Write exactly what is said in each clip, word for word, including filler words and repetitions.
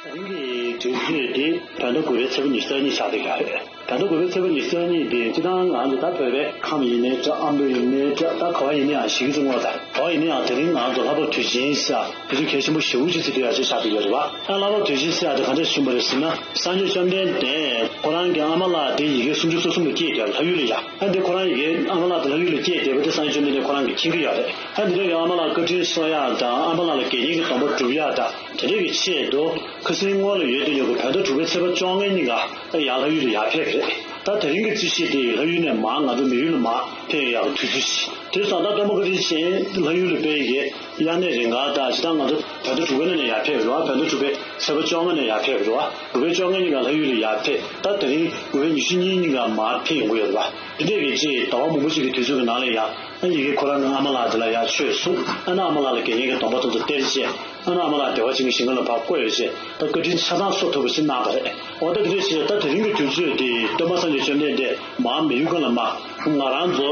ད་རིང་གི་དུས་ཚོད་འདི་བོད་ཟླ་དགུ་པའི་ཚེས་པ་ཉི་ཤུ་རྩ་གཉིས་ཆགས་བསྡད་ཡོད་རེད། བོད་ཟླ་དགུ་པའི་ཚེས་པ་ཉི་ཤུ་རྩ་གཉིས་འདི་སྤྱིར་བཏང་ང་ཚོ་ད་བོད་པའི་ཁམས་ཡིན་ནའི་འདྲ། ཨ་མདོ་ཡིན་ནའི་འདྲ། ད་ག་བ་ཡིན་ནའི་ཡང་གཞིས་ཀ་རྩེ་ངོས་དང་ག་བ་ཡིན་ནའི་ཡང་དེ་རིང་ང་ཚོ་ལྷ་བབས་དུས་ཆེན་ཟེར་ཡ་དེ་ཚོ་གལ་ཆེན་པོ་ཞེ་པོ་ཅིག་བརྩི་སྲུང་བྱེད་ཡ་ཅིག་ཆགས་བསྡད་ཡོད་རེད་པ། ཨ་ལྷ་བབས་དུས་ཆེན་ཟེར་ཡ་དེ་ག་འདྲས་ཞུས་པ་རེད་ཟེར་ན། སངས་རྒྱས་བཅོམ་ལྡན་འདས་ཁོ་རང་གི་ཨ་མ་ལགས་དེ་ཡི་གེ་སུམ་ཅུ་སོ་གསུམ་ལ་སྐྱེས་བསྡད་ལྷ་ཡུལ་ལ་ཡ། ཨ་འདི་ཁོ་རང་ཡི་གེ་ཨ་མ་ལགས་དེ་ལྷ་ཡུལ་ལ་སྐྱེས་བསྡད་པ་དེ་སངས་རྒྱས་བཅོམ་ལྡན་འདས་ཁོ་རང་གིས་མཁྱེན་གྱི་ཡོད་རེད། ཨ་འདི་འདྲ་གི་ཨ་མ་ལགས་བཀའ་དྲིན་གསོ་ཡག་དང་ཨ་མ་ལགས་ལ་དགེ་བསྙེན་གྱི་སྡོམ་པ་སྒྲུབ་ཡག་དང་དེ་འདྲ་གི་ཆེད་དུ་ཁ་སང་སྔོན་ལ་ཡོད་དུས་ཡོད་གི་བོད་ཟླ་དྲུག་པའི་ཚེས་པ་བཅོ་ལྔ་ཉིན་ཀ་ཡར་ལྷ་ཡུལ་ལ་ཡར་ཕེབས་པ་རེད། ད་དེ་རིང་གི་རྩིས་གཞི་དེ་ལྷ་ཡུལ་ནས་མར་ང་ཚོ་མི་ཡུལ་ལ་མར་ཕེབས་ཡག་གི་དུས་ཚོད་ཅིག་དེ་སོང་ཙང་སྟོན་པ་བཀའ་དྲིན་ཅན་ལྷ་ཡུལ་ལ་ཕེབས་ཡག་གི་དབྱར་གནས་རིང་ག་དང་། སྤྱིར་བཏང་ང་ཚོ་བོད་ཟླ་དྲུག་པའི་ནང་ནས་ཡར་ཕེབས་རེད་པ། བོད་ཟླ་དྲུག་པའི་ཚེས་པ་བཅོ་ལྔ་ནས་ཡར་ཕེབས་རེད་པ། དགུ་པའི་བཅོ་ལྔ་ཉིན་ཀ་ལྷ་ཡུལ་ལ་ཡར་ཕེབས། ད་དེ་རིང་དགུ་པའི་ཉི་ཤུ་གཉིས་ཉིན་ཀ་མར་ཕེབས་ཡོང་གི་ཡོད་རེད་པ། དེ་འདྲས་ཀྱི་ཅིག་ཟླ་བ་མང་པོ་ཅིག་གི་དུས་ཚོད་ཀྱི་ནང་ལ་ཡ། ཨ་ཡི་གེ་ཁོ་རང་གི་ཨ་མ་ལགས་དེ་ལ་ཡ་ཆོས་གསུངས། ཨ་ནི་ཨ་མ་ལགས་ལ་དགེ་བསྙེན་གྱི་སྡོམ་པ་དེ་ཚོ་སྟེར་བྱས། ཨ་ནི་ཨ་མ་ལགས་བདེ་བ་ཅན་གྱི་ཞིང་ཁམས་ལ་ཕར་བཀོད་བྱས། ད་བཀའ་དྲིན་ཆ་ཚང་གསོ་ཐུབ་པ་ཞིག་གནང་བ་རེད། འོ་ད་དེ་འདྲས་བྱས་ད་དེ་རིང་གི་དུས་ཚོད་དེ་སྟོན་པ་སངས་རྒྱས་བཅོམ་ལྡན་འདས་མར་མི་ཡུལ་ཁམས་ལ་མར། ང་རང་ཚོ་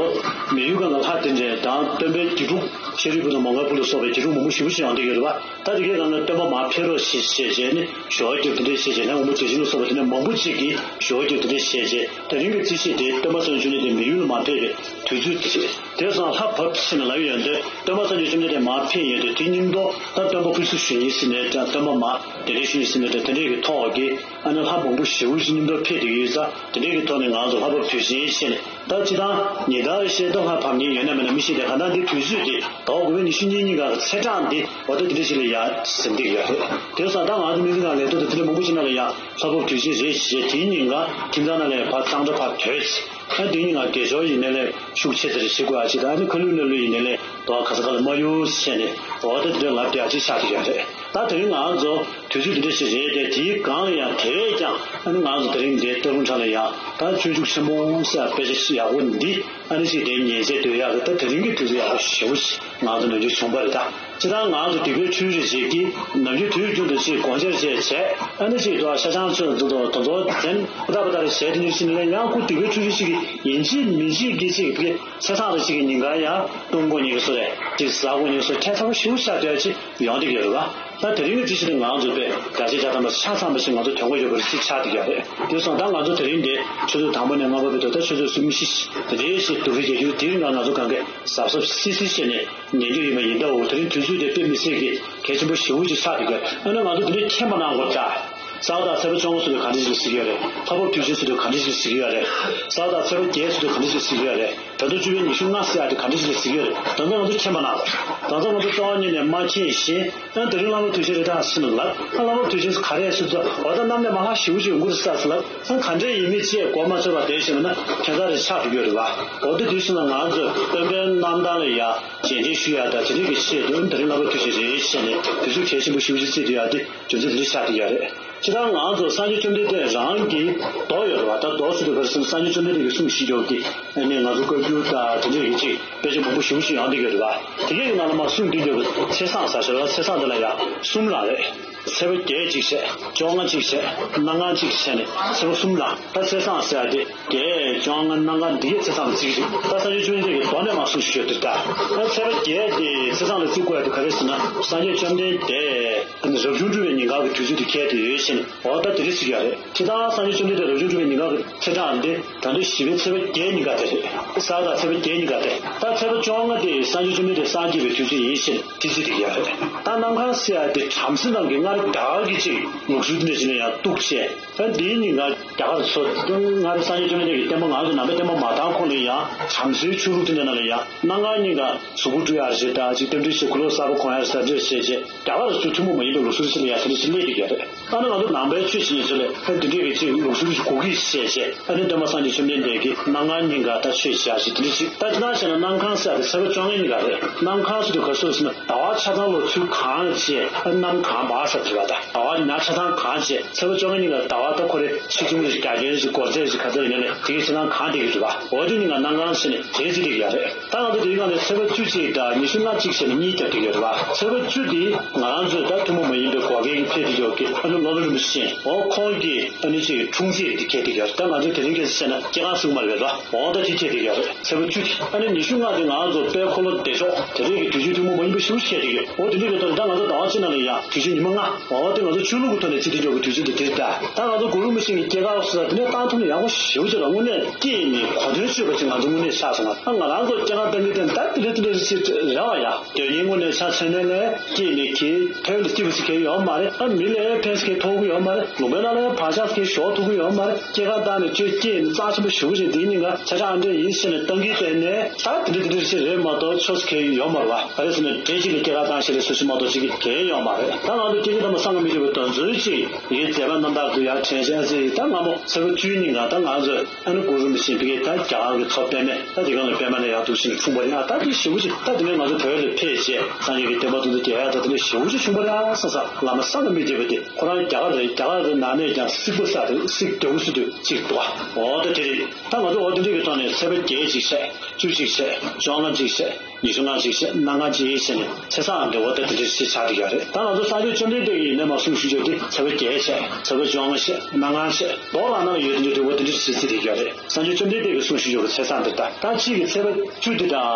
མི་ཡུལ་ཁམས་ལ་ལྷ་དེ་འདྲས་དང་སྟོན་པའི་དགེ་ཕྲུག་ཤཱ་རིའི་བུ་དང་མོའུ་འགལ་བུ་ལ་སོགས་པའི་དགེ་ཕྲུག་མང་པོ་ཞེ་པོ་ཅིག་ཡོང་བསྡད་ཡོད་རེད་པ། ད་དེ་གའི་སྒང་ལ་སྟོན་པ་མར་ཕེབས་རོགས་ཞེས་བྱས་བྱས་ནས་ཞུ་བ་བརྒྱབ། དེ་འདྲས་བྱས་བྱས་ནས་དབང་པོ་བརྒྱ་བྱིན་ལ་སོགས་པ་དེ་འདྲས་མང་པོ་ཅིག་གིས་ཞུ་བ་བརྒྱབ། དེ་འདྲས་བྱས་བྱས་དེ་རིང་གི་རྩིས་གཞི་དེ་སྟོན་པ་སངས་རྒྱས་བཅོམ་ལྡན་འདས་མི་ཡུལ་ལ་མར་ཕེབས་པའི་དུས་ཚོད་དེ་རེད། དེ་སོང་ལྷ་བབས་ཕྱིན་ལ་ཡོད་དུས་སྟོན་པ་སངས་རྒྱས་བཅོམ་ལྡན་འདས་མར་ཕེབས་ཡོད་དུས་དེ་ཉིན་ཐོ་ད་སྟོན་པ་སྐུ་གཟུགས་ཞུ་ཉིན་ཟེར་ནས་ཀྱང་སྟོན་པ་མར་གདན་འདྲེན་ཞུ་ཉིན་ཟེར་ནས་དེ་འདྲས་ཀྱི་ཐོག་གི་ཨ་ནི་ལྷ་མང་པོ་ཞེ་པོ་ཅིག་ཉིན་ཐོ་ཕེབས་བསྡད་ཀྱི་ཡོད་ཙང་དེ་འདྲས་ཀྱི་ཐོག་ནས་ང་ཚོ་ལྷ་བབས་དུས་ཆེན་བྱས་ནས། ད་སྤྱིར་བཏང་ཉིན་ལྟར་བཤད་ད་ལྷ་བབས་ཉིན་ཡོད་ན་མེད་ན་མི་ཤེས་ཏེ། གང་ལྟར་འདི་དུས་ཚོད་འདི་ཟླ་བ་དགུ་པའི་ཉི་ཤུ་གཉིས་ཉིན་ཀ་གི་ཚེས་གྲངས་འདི་འོ་ད་འདི་འདྲ་ཞིག་ལ་ཡ་ཟིན་བསྡད་ཀྱི་ཡོད་རེད། དེ་སོང་ཙང་ང་ཚོ་མི་ཚེ་ནང་ལས་དོན་དང་དེ་འདྲ་མང་པོ་ཞིག་ནང་ལ་ཡ་ལྷ་བབས་དུས་ཆེན་རེད་ཅེས་དེའི་ཉིན་ཀ་ཁྱིམ་ཚང་ནང་ལ་ཕར་གཙང་སྦྲ་ཕར་དོད་ཅིག་ཨ་དེའི་ཉིན་ཀ་དགེ་སྦྱོར་ཡིན་ནའི་ལས་ཤུགས་ཆེ་ཙམ་རེ་བྱེད་དགོས་ཨ་ཅིག་དང་། ཨ་ནི་ཁ་ལུད་སྣ་ལུད་ཡིན་ནའི་ལས་དོ་ག་ས་ག་ལ་མ་གཡུག་བྱས་ནས་འོ་ད་དེ་འདྲ་ལབ་བསྡད་ཨ་ཅིག་ཆགས་བསྡད་ཀྱི་ཡོད་རེད། ད་དེ་རིང་ང་ཚོ་དུས་ཚོད་འདི་འདྲ་ཞིག་རེད་དེ། དེའི་སྒང་ལ་ཡང་དེ་བས་ཀྱང་ཨ་ནི་ང་ཚོ་དེ་རིང་འདིའི་སྟོད་ལུང་འདྲ་ལ་ཡང་ད་སྤྱོད་འཇུག་ཆེན་མོ་ཟེར་དཔེ་ཆ་ཞིག་ཡག་པོ་འདི་ཨ་ནི་ཞིག་དེ་ཉན་བྱས་སྡོད་ཡག་གི་ད་དེ་རིང་གི་དུས་ཚོད་ཡག་པོ་ཞེ་པོ་ཞིག་ང་ཚོ་ནམ་རྒྱུན་བྱུང་བ་རེད་ད། སྤྱིར་བཏང་ང་ཚོ་སྡིག་པའི་འཁྲུལ་རེ་བྱེད་ཀྱི་ནམ་རྒྱུན་དུས་རྒྱུན་དུ་ཅིག་སྒོ་འབྱེད་བྱས་བྱས་ཨ་ནི་ཅིག་ཏུ་ཤ་ཆང་ཚོས་འདུག་དོ་དོ་ཚོ་འཛེམ་ཏག་པ་ཏག་རེ་བྱས་དེ་འདྲ་ཞིག་ནས་ཡང་ཁོ་སྡིག་པའི་འཁྲུལ་རེ་ཅིག་གི་ཡིན་གཅིག་མིན་གཅིག་གི་ཅིག་གི་ཚེས་བཟང་རེ་ཅིག་གི་ཉིན་ག་ཡང་བཏུང་དགོས་ཉེན་ཁ་སོ་རེ་ཅིག་ཟ་དགོས་ཉེན་ཁ་སོ་ཁྲལ་ཚ་པོ་ཞེ་པོ་ཆགས་བསྡད་ཅིག་ཡོང་བསྡད་ཡོད་རེད་བ། ད་དེ་རིང་གི་རྩིས་གཞི་དེ་ང་ཚོ་དཔེ་བརྒྱ་ཆ་བརྒྱ་ཐམ་པ་ཆ་ཚང་པ་ཞིག་ང་ཚོ་དོན་གོ་ཡོད་པ་རེད་ཅེས་ཆགས་བསྡད་ཡོད་རེད། དེ་སོང་ཙང་ང་ཚོ་དེ་རིང་འདི་ཆུ་ཚོད་དང་པོ་ནས་ལྔ་པ་བར་དུ་ད་ཆུ་ཚོད་གསུམ་བཞི་དེ་འདྲའི་ཞིག་སྡུག་རུས་རྒྱག་རྒྱུ་དེའི་ནང་ང་ཚོ་གང་གས་གཟབ་གཟབ་སིལ་སིལ་བྱས་ནས་ཉན་རྒྱུ་ཡིན་པ་ཡིན་ད། འོ་དེ་རིང་དུས་ཚོད་དེ་དཔེ་མི་སྲིད་ཀྱི་གལ་ཆེན་པོ་ཞེ་པོ་ཅིག་ཆགས་བསྡད་ཡོད། ཨ་ནི་ང་ཚོ་དེ་འདྲའི་མཁྱེན་པ་གནང་དགོས་ད། གཟའ་ཟླ་ཚེས་པ་བཅོ་ལྔ་ཚོ་དེ་ག་འདྲ་ཞིག་ལ་གཟིགས་ཡོད་རེད། ལྷ་བབས་དུས་ཆེན་ཚོ་དེ་ག་འདྲ་ཞིག་ལ་གཟིགས་ཡོད་རེད། གཟའ་ཟླ་ཚེས་པ་བརྒྱད་ཚོ་དེ་ག་འདྲ་ཞིག་ལ་གཟིགས་ཡོད་རེད། ད་དུང་བཅུ་པའི་ཉི་ཤུ་ལྔ་ཟེར་ཡག་དེ་ག་འདྲ་ཞིག་ལ་གཟིགས་ཡོད་རེད། ད་ལྟ་ང་ཚོ་མཁྱེན་པ་གནང་དགོས། ད་ལྟ་ང་ཚོ་རྩ་བ་ཉིད་ནས་མ་མཁྱེན་བཞིན། ཨ་དེ་རིང་ལྷ་བབས་དུས་ཆེན་རེད་ད་ཟེར་ནས་ལབ། ཨ་ལྷ་བབས་དུས་ཆེན་ག་རེ་རེད་ཟེར་ཙང་འོ་ད་གནམ་ནས་མར་ལྷ་ཞེ་པོ་ཅིག་ཡོང་གི་རེད་ས་ཟེར་ལབ། ཨ་ག་འདྲས་ཡིན་མིན་ཅེས་གོ་མ་ཆོད་པར་བསྡད་བཞིན་པ་ན་ཁྱད་མཚར་རེ་ཆགས་འགྲོ་གི་ཡོད་རེད་བ། འོ་དེ་དུས་སུ་ན་ང་ཚོས་སྟོན་པའི་རྣམ་ཐར་ལ་ཡ་རྗེས་འདེད་ཞུ་ཡ་དང་དེ་རིགས་ཀྱི་ཆེད་དུ་དེ་རིང་ལྷ་བབས་དུས་ཆེན་རེད་བྱས་ནས་དུས་ཚོད་གལ་ཆེན་པོ་ཞེ་པོ་ཅིག་བརྩིས་བསྡད་ཡ་དེ་རྒྱུ་མཚན་དེ་འདྲ་ཆགས་བསྡད་ཡ་རེད། སྤྱིར་བཏང་ང་ཚོ་སངས་རྒྱས་བཅོམ་ལྡན་འདས་རང་གི་མདོ་ཡོད་རེད་བ། ད་མདོ་ཟེར་དུས་ག་རེ་ཟེར་ན་སངས་རྒྱས་བཅོམ་ལྡན་འདས་ཀྱི་གསུང་བཞེས་རྒྱུ་གི་ཨ་ནི་ང་ཚོ་བཀའ་འགྱུར་དང་དེ་འདྲ་ཡི་གེ་ཅིག་དཔེ་ཆ་མང་པོ་ཞེ་པོ་ཅིག་ཡོང་བསྡད་ཡོད་རེད་བ། དེ་གའི་ནང་ལ་མར་གསུངས་བསྡད་ཡོད་པའི་ཚེས་བཟང་ཟེར་ཞོར་ལ་ཚེས་བཟང་དེ་ལ་ཡ་གསུམ་རང་རེད། ཚེས་པ་བརྒྱད་གཅིག་བྱས། བཅོ་ལྔ་གཅིག་བྱས། གནམ་གང་གཅིག་བྱས་ནས་ཚེས་པ་གསུམ་རང་། ད་ཚེས་བཟང་ཟེར་ཡ་དེ་བརྒྱད་བཅོ་ལྔ་གནམ་གང་འདི་གའི་ཚེས་བཟང་ལ་བརྩི་གི་རེད། ད་སངས་རྒྱས་བཅོམ་ལྡན་འདས་ཀྱི་མདོ་ནས་མར་གསུངས་བཞག་ཡོད་དུས་ད། ད་ཚེས་པ་བརྒྱད་དེ་ཚེས་བཟང་ལ་བརྩི་དགོས་ཡ་དེ་ག་རེ་ཟེར་ན་སངས་རྒྱས་བཅོམ་ལྡན་འདས་རབ་བྱུང་སྤྲུལ་པའི་ཉིན་གང་གི་དུས་ཚོད་དེ་འཁེལ་བསྡད་ཡོད་ཕྱིན། འོ་ད་དེ་རིང་ཟེར་གྱི་ཡོད་རེད། སྤྱིར་བཏང་སངས་རྒྱས་བཅོམ་ལྡན་འདས་རབ་བྱུང་སྤྲུལ་པའི་ཉིན་གང་གི་ཚེས་གྲངས་འདི་ད་ལྟ་བཞི་པའི་ཚེས་པ་བརྒྱད་ཉིན་ཀ་དེ་རེད། གཟའ་ཟླ་ཚེས་པ་བརྒྱད་ཉིན་ཀ་དེ། ད་ཚེས་པ་བཅོ་ལྔ་དེ་སངས་རྒྱས་བཅོམ་ལྡན་འདས་སངས་རྒྱས་པའི་དུས་ཚོད་ཡིན་ཕྱིན་དེ་ཟེར་གྱི་ཡོད་རེད། ད་གནམ་གང་ཟེར་ཡ་དེ་བྲམ་ཟེ་རྣམས་ཀྱིས་སྔར་རྒྱ་གར་གྱི་ཅིག་ལུགས་སྲོལ་འདི་འདྲ་ཞིག་ལ་ཡང་གཏུགས་བྱས། ད་འདིའི་ཉིན་ཀ་རྒྱ་གར་ཚོ་སྔར་སངས་རྒྱས་བཅོམ་ལྡན་འདས་ཀྱི་བསྟན་པ་ང་ཚོ་ནང་པའི་བསྟན་པ་མ་དར་གོང་ལ་ཡང་བྲམ་ཟེའི་ཆོས་ལུགས་འདི་འདྲ་ནང་ལ་ཡང་གནམ་གང་ཉིན་ཀ་གཟུགས་པོ་བཀྲུ་ཡ་རེད་ད་ཅིག་རྟེན་འབྲེལ་བྱས་ཁུ་ལོ་གསར་པ་གོན་ཡ་རེད་ད་འདྲ་བྱས་བྱས། རྒྱ་གར་ཚོ་ཐུན་མོང་མ་ཡིན་པའི་ལུགས་སྲོལ་ཞིག་ལ་ཡང་དེ་འདྲ་ཞིག་སླེབས་བསྡད་ཡོད་རེད། ཨ་ནི་ང་ཚོ་ནང་པའི་ཆོས་བྱེད་མཁན་ཚོ་ལ་ཨ་འདི་འདྲའི་གི་ཅིག་ལུགས་སྲོལ་ཞིག་དགོས་ཀྱི་ཞེས་བྱས། ཨ་ནི་སྟོན་པ་སངས་རྒྱས་བཅོམ་ལྡན་འདས་ཀྱིས་གནམ་གང་ཉིན་ཀ་ད་ཆོས་བྱེད་ཡ་ཞིག་དེ་འདྲ་ཞིག་ད་ཅི་ན་བྱས་ན་གནམ་གང་ཟེར་ཡ་དེ་ཚེས་པ་བཅོ་ལྔ་ཉིན་ཀ་རེད། གནམ་གང་ཟེར་དུས་ག་སོ་ཟེར་ན་ཟླ་བ་ཆ་ཚང་ལོ་ཚུལ་གང་བྱས། ཨ་གནམ་གང་བག་ས་དེ་བ་ད་ཟླ་བ་ཉ་ཆ་ཚང་གང་བྱས། ཚེས་པ་བཅོ་ལྔ་ཉིན་ཀ་ཟླ་བ་ད་ཁོ་རེ་ཕྱི་ཚུལ་རེ་རྒྱ་ཁྱོན་རེ་སྒོ་རྩེ་རེ་ག་ཚོད་རེ་ཡིན་ནའི་དེ་གའི་ཆ་ཚང་གང་བསྡད་ཀྱི་རེད་བ། འོ་དེ་ཉིན་ཀ་གནམ་གང་ཟེར་ནས་དེ་ཟེར་བསྡད་ཀྱི་ཡོད་རེད། ད་ང་ཚོ་དེའི་སྒང་ནས་ཚེས་པ་བཅུ་གཅིག་དང་ཉི་ཤུ་ལྔ་གཅིག་བྱས་ནས་གཉིས་རྒྱབ་བསྡད་ཡོད་རེད་བ། ཚེས་པ་བཅུ་དེ་ང་རང་ཚོས་ད་ཐུན་མོང་མ་ཡིན་པའི་བགོ་སྐལ་གྱི་ཕེབས་བསྡད་ཡོད། གི་ཨ་ནི་བློ་བཟང་རིན་པོ་ཆེ་ཨོ་ཁོང་གི་ཨ་ནི་ཅིག་འཁྲུངས་ཚེས་དེ་ཁྱེད་དེ་ག་རེད། ད་ང་ཚོ་དེ་རིང་ཁ་སང་བཤད་ན་སྐྱེས་སྐར་ཟེར་གྱི་མ་རེད་པ། ཨོ་ད་དེ་ཁྱེད་དེ་ག་རེད། ཚེས་པ་བཅུ་དེ་ཨ་ནི་ཉི་ཤུ་ལྔ་དེ་ང་ཚོ་དཔལ་འཁོར་ལོ་བདེ་མཆོག་དེ་རིང་གི་དུས་ཆེན་ཐུན་མོང་མ་ཡིན་པ་ཞེ་པོ་ཁྱེད་དེ་ག་རེད། ཨོ་དེ་འདྲ་གི་ཐོག་ནས་ད་ང་ཚོ་ཟླ་བ་གཅིག་ནང་ལ་ཡང་དུས་ཆེན་ཉི་མ་ལྔ། ཨོ་དེ་ང་ཚོ་ཆོས་ལུགས་ཀྱི་ཐོག་ནས་བརྩི་མཐུན་འཇོག་གི་དུས་ཚོད་དེ་དེ་རེད། ད་ད་ང་ཚོ་གུ་རུ་རིན་པོ་ཆེ་གི་སྐྱེས་སྐར་སོགས་དེ་ནས་བཏང་ཐུབ་ན་ཡག་པོ་ཞེ་པོ་ཅིག་ལ་དངོས་གནས་སྐྱེས་ནས་གོ་དོན་ཆོད་པ་ཅིག་ང་ཚོ་དངོས་གནས་ཆགས་སོང་ང་། ད་ང་རང་ཚོ་སྐྱེས་སྐར་བཏང་གི་དེ་ད་དེ་འདྲ་དེ་འདྲ་ཞིག་རེད་པ་ཡ། དོན་སྙིང་དངོས་གནས་ཆ་མཚོན་ན་ལས་སྐྱེས་ནས་གི་ཕན་ལ་སྐྱིད་པ་ཞིག་གང་ཡང་ཡོད་མ་རེད། ཨ་མི་ལ་ཕན་ཞིག་གང་ཐོགས་ཀྱི་ཡོད་མ་རེད། ལུང་པའི་ནང་ལ་བག་ཆགས་ཞིག་གང་ཞོག་ཐུབ་ཀྱི་ཡོད་མ་རེད། སྐྱེས་སྐར་བཏང་ནས་ཁྱོད་སྐྱེས་ནས་རྩ་ཆེན་པོ་ཞེ་པོ་ཅིག་དེའི་ཉིན་ག་ཆ་ཆ་ཨ་འདྲ་ཡིན་ཟེར་ནས་བཏང་གི་དེ་ནས་ད་དེ་འདྲ་དེ་འདྲ་ཞིག་རེད་མ་གཏོགས་ཆོས་ཞིག་གང་ཡང་ཡོད་མ་རེད་པ། ག་རེ་ཟེར་ན་འདྲེ་གཅིག་ལ་སྐྱེས་སྐར་བཏང་ཞིག་རེད་ཟེར་ཞིག་མ་གཏོགས་ཅིག་གང་ཡང་ཡོད་མ་རེད། ད་ང་ཚོ་སྐྱེས་ཆེན་དམ་པ་སངས་རྒྱས་མི་འགྱུར་བའི་དོན་ཚུལ་ཅིག་ཡི་མཛད་པ་རྣམ་ཐར་དུ་ཡར་དྲན་བྱས་ཟེར། ད་སྔ་མོ་ཚེས་པ་བཅུའི་ཉིན་ག་ད་ང་ཚོས་ཨ་ནི་གུ་རུ་རིན་པོ་ཆེ་ཕ་གིར་ད་རྒྱ་གར་གྱི་མཚོ་པདྨའི་ད་དེ་སྒང་ལ་པདྨ་ནས་ཡར་འདུག་ཕྱིན་འཁྲུངས་པ་རེད། ཨ་ད་དེ་ཞེ་པོ་ཅིག་ད་དེ་ནས་ང་ཚོ་བོད་ལ་ཕེབས་བྱས་སངས་རྒྱས་ཀྱི་བསྟན་པ་དེ་ཚོ་རྒྱས་ཡག་ད་དེ་ནས་ཞེ་པོ་ཅིག་བྱུང་བ་རེད། ཨ་སངས་ས་བླ་མ་བསམ་གྱིས་མི་ཁྱབ་པ་དེ་ཁོ་རང་རྒྱ་གར་རེད། རྒྱ་གར་རེད་ནང་ནས་ཀྱང་སིག་པ་ས་རེད། སིག་རྡོ་སུ་དུ་གཅིག་འདུག་པ། འོ་ད་དེ་རེད། ད་ང་ཚོ་འོ་དེ་འདྲ་གི་ཐོག་ནས་ཚེས་པ་བརྒྱད་གཅིག་བྱས། བཅུ་གཅིག་བྱས། བཅོ་ལྔ་གཅིག་བྱས། ཉི་ཤུ་ལྔ་གཅིག་བྱས། གནངས་ཆ་གཅིག་བྱས་ནས་ཚེས་བཟང་འབྲེལ་བ་ད་དེ་འདྲ་ཞིག་ཆགས་བསྡད་ཡོད་རེད། ད་ང་ཚོ་སངས་རྒྱས་བཅོམ་ལྡན་འདས་ཀྱིས་ནས་མར་གསུངས་བཞག་རྒྱུ་དེ་ཚེས་པ་བརྒྱད་བྱས། ཚེས་པ་བཅོ་ལྔ་བྱས། གནངས་ཆ་བྱས། མདོ་ལ་ནང་ལ་ཡོད་དེ་འདྲ་འབྲེལ་བ་དེ་འདྲ་ཞིག་བརྩི་བསྡད་ཡོད་རེད། སངས་རྒྱས་བཅོམ་ལྡན་འདས་ཀྱིས་གསུངས་བཞག་རྒྱུ་ཚེས་བཟང་དེ་ད་ད་གཅིག་གི་ཚེས་པ་བཅུ་དེ་དང་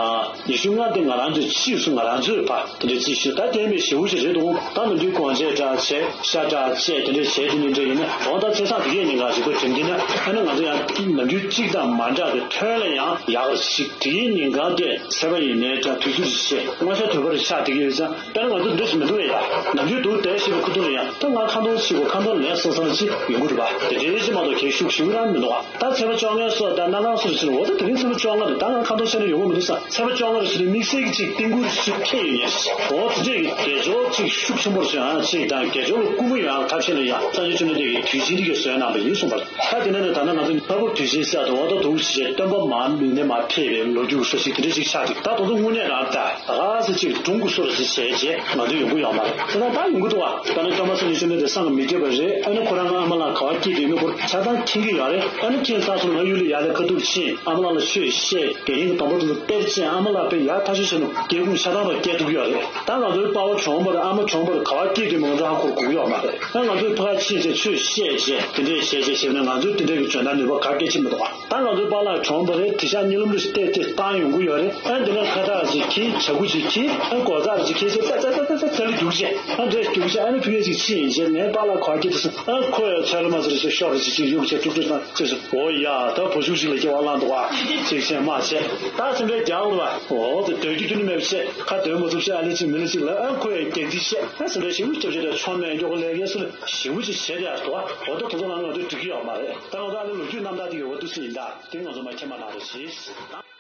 ཉི་ཤུ་ལྔ་དེ་ང་རང་ཚོའི་ཕྱིས་སུ་ང་རང་ཚོའི་ཕ་དེ་འདྲ་རྩིས་ཞུ་ད་དེ་མི་ཞེ་པོ་ཅིག་རེད་འདུག་ད་ནམ་རྒྱུན་གོང་ཆེན་འདྲ་བྱས་ཤ་འདྲ་བཅད་དེ་འདྲ་བྱས་དེ་འདྲ་འདྲ་ཡིན་ན་འོ་ད་ཚེས་བཟང་དེ་གའི་ཉིན་གང་ཞིག་པོ་དྲན་གྱི་ན་ཨ་ནི་ང་ཚོ་ཡང་ནམ་རྒྱུན་གཅིག་དང་མ་འདྲ་བའི་ཐོན་ལ་ཡང་ཡག་ཞིག་དེའི་ཉིན་གང་དེ་ཚེས་པ་ཡིན་ནའི་འདྲ་དུས་ཚོད་ཅིག་བྱས་སྔ་ཤོས་དུས་བར་ཆགས་བསྡད་ཀྱི་ཡོད་ཙང་དཔེར་ན་ང་ཚོ་འདི་ཞིག་མི་འདུག་ཡ། ནམ་རྒྱུན་འདུག་བསྡད་ཞིག་པོ་ཁུ་ཐུག་ལ་ཡང་ད་ང་ཁ་འདོན་ཞིག་པོ་ཁ་འདོན་ལས་སོང་ཙང་ཅི་ཡོང་གི་རེད་པ། དེ་འདྲའི་ཅི་མ་གཏོགས་གལ་ཤུགས་ཞུ་གི་རང་མི་འདུག་པ། ད་ཚེས་པ་བཅོ་ལྔའི་སོགས་ད་གནངས་སྐར་སོགས་ཕྱིན་འོ་ད་དེ་རིང་ཚེས་པ་བཅོ་ལྔ་རེད། ད་ང་ཁ་འདོན་བྱས་ན་ཡོང་གི་མི་འདུག་ས། ཚེས་པ་བཅོ་ལྔ་རེད་ཟེར་ནས་དམིགས་བསལ་གྱི་ཅིག་བསྟན་ཁུལ་ཞིག་ཁེལ་ཡོད་ཉེ་ཞིག་འོ་དེ་འདྲའི་དགེ་སྦྱོར་ཅིག་ཤུགས་ཆེན་པོ་བྱུང་ཨ་ཅིག་དང་དགེ་སྦྱོར་ལ་སྐུལ་མ་ཡོང་ཡ་ཐབས་ཤེས་ལ་ཡང་སངས་རྒྱས་བཅོམ་ལྡན་འདས་ཀྱིས་དུས་ཆེན་འདི་གའི་བཟོས་གནང་བ་ཡིན་གསུངས་པ་རེད། ད་དེ་ནས་ནི་ད་ལྟ་ང་ཚོ་ལྷ་བབས་དུས་ཆེན་གསར་དུ་འོ་ད་འདུག་ཅེས་སྟོན་པ་མར་མི་ནས་མར་ཕེབས་པའི་ལོ་རྒྱུས་སོགས་ཤིག་དེ་འདྲ་ཞིག་ཆགས་འདུག་ད་དེ་ཚོ་དངོས་གནས་རང་ད་ག་ས་ཅིག་སྒྲུང་གི་སོར་ཞིག་བྱས་རྗེས་ང་ཚོ་ཡོང་གི་ཡོད་མ་རེད། དེ་ན་ད་ཡོང་གི་འདུག་བ། ད་ནི་སྟོན་པ་སངས་རྒྱས་བཅོམ་ལྡན་འདས་སངས་མི་རྒྱས་པ་རེད། ཨ་ནི་ཁོ་རང་ཨ་མ་ལགས་ག་པར་སྐྱེས་དེ་མི་སྐོར་ཆ་ཚང་མཁྱེན་གྱི་ཡོད་རེད། ཨ་ནི་ཁྱེད་ཚོ་སོང་ལྷ་ཡུལ་ལ་ཡར་ལ་ཁ་ཐུག་ཕྱིན་ཨ་མ་ལགས་ལ་ཆོས་བཤད་དགེ་རྒན་གྱི་དམ་པ་དེ་ཚོ་གཏེར་ཆེན་ཨ་མ་ལགས་དཔེ་ཡག་ཐག་ཆོད་བྱས་ནས་སྐྱེ་ཁུངས་ཆ་ཚང་བ་སྐྱེལ་ཐུབ་ཀྱི་ཡོད་རེད། ད་ང་ཚོའི་དཔའ་བོ་གྱོང་པོ་རེད། ཨ་མ་གྱོང་པོ་རེད། ག་པར་སྐྱེས་དེ་མི་ང་ཚོ་ཧ་གོ་གི་ཡོད་མ་རེད། ཨ་ང་ཚོའི་ཕ་ཁ་ཕྱིན་བྱས་ཆོས་བཤད་བྱས་དེ་འདྲས་བྱས་བྱས་བྱས་ནས་ང་ཚོའི་དེ་འདྲས་ཀྱི་འཇོན་ཐང་ནུས་པ་ག་སྐད་ཆ་མི་འདུག་ཨ། ད་ང་ཚོའི་པཱ་ལགས་གྱོང་པོ་རེད། དེ་ཤག་གཉིད་ལམ་རེ་ཞིག་བལྟས་བལྟས་བཏང་ཡོང་གི་ཡོད་རེད། ཨ་འདི་ནས་ཁ་བཏགས་ཅིག་གིས་བྱ་ཁུ་ཅིག་གིས་ཨ་སྒོ་རྩར་ཅིག་ཁྱེར་བྱས་ཙ་ཙ་ཙ་ཙ་ཙ་ལ་རྒྱུགས་བྱས་ཨ་འདྲས་རྒྱུགས་བྱས་ཨ་ནི་ཕ་གིར་ཅིག་ཕྱིན་ཡིན་བྱས་ངའི་པཱ་ལགས་ག་པར་སྐྱེས་དེ་སོང་། ཨ་ཁོ་ཡང་ཚལ་ལ་མ་ཟེར་ཞིག་ཤོར་རེ་ཅིག་ཅིག་གཡུག་བྱས་ཏུག་ཏུག་བཏང་ཅེས་སོ། འོ་ཡ་ད་བུ་ཆུང་ཞིག་ལ་སྐྱེ་བ་བླངས་འདུག་བ། ཅིག་བྱས་མ་བྱས་ད་སེམས་པའི་རྒྱག་འདུག་བ། འོ་ད་སྡོད་རྒྱུ་རྒྱུ་ནི་མེད་པ་བྱས་ཁ་སྡོད་མ་ཐུབ་བྱས་ཨ་ལེ་ཅིག་མི་ལེ་ཅིག་ལ་ཨ་ཁོ་ཡང་རྒྱག་རྩིས་བྱས་ཨ་སེམས་པའི་ཞེ་པོ་སྐྱབས་བྱས་ད་ཆོ་མེད་མགྱོགས་ལས་ཀའི་སུ་ལ་ཞེ་པོ་ཅིག་བྱས་ཏེ་ཨ་འདུག་བ། འོ་ད་དེ་ཚོ་ང་ང་ཚོས་འགྲིག་གི་ཡོད་མ་རེད། ད་ང་ཚོ་ཨ་ལེ་ལོ་རྒྱུས་རྣམ་ཐར་དེ་གི་འོ་འདུག་སེ་ཡིན་ད། དེ་ང་ཚོ་མ་མཁྱེན་པ་གནང་རོགས་གྱིས།